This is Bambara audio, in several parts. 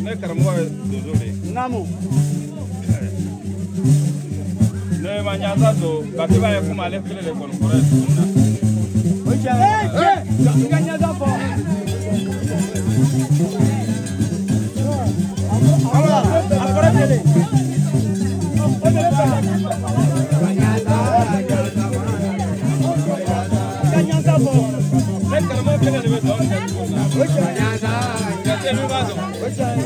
Ne karamɔgɔ ye donso de ye. Naamu. Ne ma ɲansa don Katiba ye komi ale kelen de kɔni kɔrɔ ye dugu in na. O ye tiɲɛ ye. Ee cɛ i ka ɲansa fɔ. A kɔrɔ kelen. O de bɛ fɛ. I ka ɲansa fɔ. Ne karamɔgɔ kelen de bɛ dɔn kɛ dugu in na. O ye tiɲɛ ye. Jate min b'a dɔn. O ye tiɲɛ ye.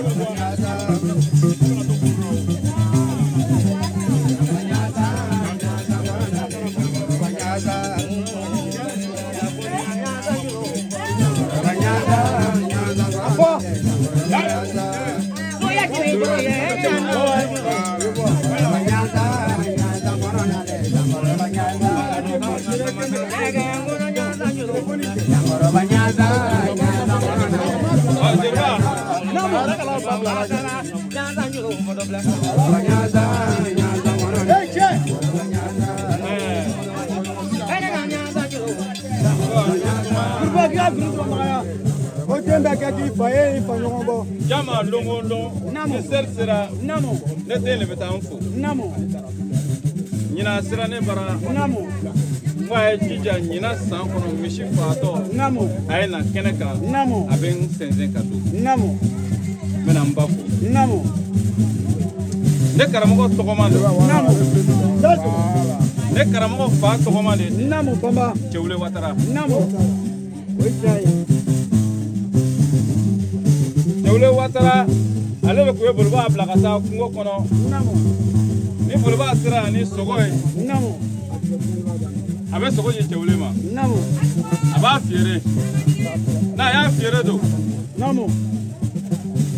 O den bɛ kɛ k'i fa ye i fa ɲɔgɔn bɔ. Jama lon o lon. Ni seri sera. Naamu. Ne den de bɛ taa n fo. Naamu. Ɲinan sera ne bara. Naamu. N ko a ye jija ɲinan san kɔnɔ misi faatɔ. Naamu. A ye na kɛnɛ kan. Naamu. A bɛ n sɛnsɛn ka don. Naamu. N bɛna n ba fo. Naamu. Ne karamɔgɔ tɔgɔma don. Naamu. Ne karamɔgɔ fa tɔgɔma de. Naamu Bamba. Cɛwule Watara. Naamu. O ye tiɲɛ ye. Cɛwule Watara ale de tun bɛ boliba bila ka taa kungo kɔnɔ. Naamu. Ni boliba sera ni sogo ye. Naamu. A bɛ sogo di Cɛwule ma. Naamu. A b'a feere. N'a y'a feere don. Naamu.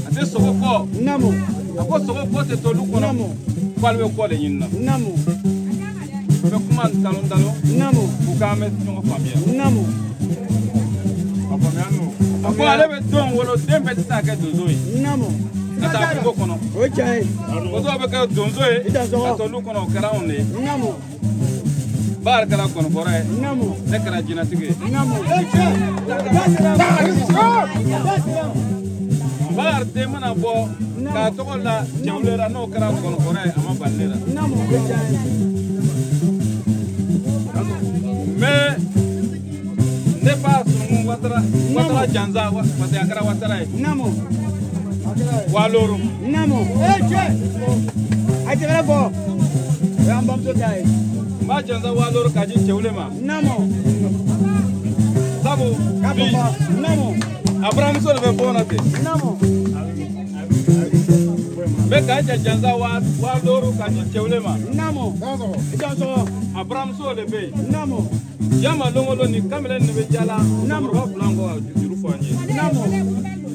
A tɛ sogo kɔ. Naamu. A ko sogo kɔ tɛ to lu kɔnɔ. Naamu. K'ale bɛ kɔ de ɲini na. Naamu. N bɛ kuma talon talon. Naamu. K'u k'an bɛ ɲɔgɔn faamuya. Naamu. A faamuya n'o. A ko ale bɛ denw wolo den bɛɛ tɛ se ka kɛ donso ye. Naamu. Ka taa kungo kɔnɔ. O ye tiɲɛ ye. O dɔw bɛ kɛ donso ye. I dansɔgɔ. Ka to lu kɔnɔ o kɛra anw de ye. Naamu. Bakari kɛra gɔnifɔrɔ ye. Naamu. Ne kɛra jinɛtigi ye. Naamu. Bakari den mana bɔ k'a tɔgɔ la Cɛwule la n'o kɛra gɔnifɔrɔ ye a ma bali ne la. Naamu. O ye tiɲɛ ye. Mais ne ba sununkun Watara Watara jansa parce que a kɛra Watara ye. Naamu. Wa looro. Naamu. Ee cɛ. A ye tɛgɛrɛ fɔ. O y'an bamuso ta ye. N b'a jansa wa looro k'a di Cɛwule ma. Naamu. Sabu bi Naamu. a buramuso de bɛ bɔ na ten. Naamu. N bɛ k'a jansa wa looro k'a di Cɛwule ma. Naamu. I dansɔgɔ. A buramuso de bɛ yen. Naamu. Jama lon o lon ni kamalen nin bɛ jala. Naamu. Cɛkɔrɔba fila kɔ ka juru fɔ an ye. Naamu.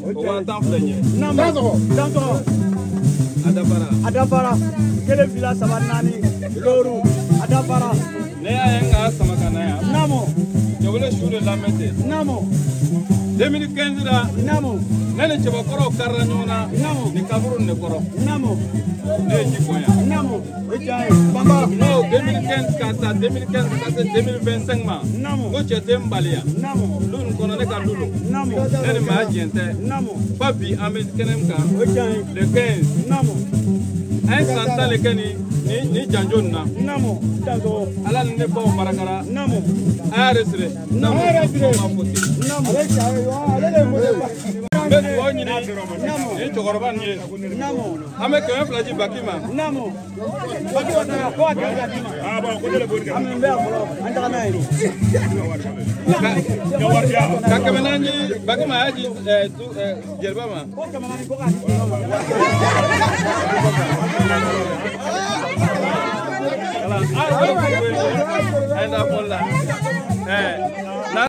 O 10,000 filɛ nin ye. Naamu. Dansɔgɔ. A dafara. A dafara. 1 2 3 4 looro. A dafara. Ne y'a ye n k'a sama ka na yan. Naamu. Cɛwule su de lamɛn ten. Naamu. 2015 la. Naamu. Ne ni cɛbakɔrɔw karila ɲɔgɔn na. Naamu. Nin kaburu nin de kɔrɔ. Naamu. Ne ye ji bɔn yan. Naamu. O ye tiɲɛ ye. Bamba. N'o 2015 ka taa 2015 ka taa se 2025 ma. Naamu. Ko cɛ tɛ n bali yan. Naamu. Lu nin kɔnɔ ne ka lu don. Naamu. Ne ni maa jɛn tɛ. Naamu. Fo bi an bɛ kɛnɛ min kan. O ye tiɲɛ ye. Le 15. Naamu. An ye san 10 de kɛ nin janjo nin na. Naamu. Dansɔgɔ. Ala ni ne baw barakara. Naamu. A y'a resire. Naamu. A y'a resire. N b'a fɔ ten. Naamu. Ale de ye mɔgɔ ye. N bɛ dugawu ɲini Naamu. nin cɛkɔrɔba nin ye. Naamu. An bɛ 200 di Baki ma. Naamu. Baki Watara ko a 200 d'i ma. An bɛ yan fɔlɔ an taga n'a ye. Ka 400 di Baki ma a y'a di jeliba ma. Ko 400 ko k'a di jeliba ma. Voilà. An ye taa fɔli la. Na.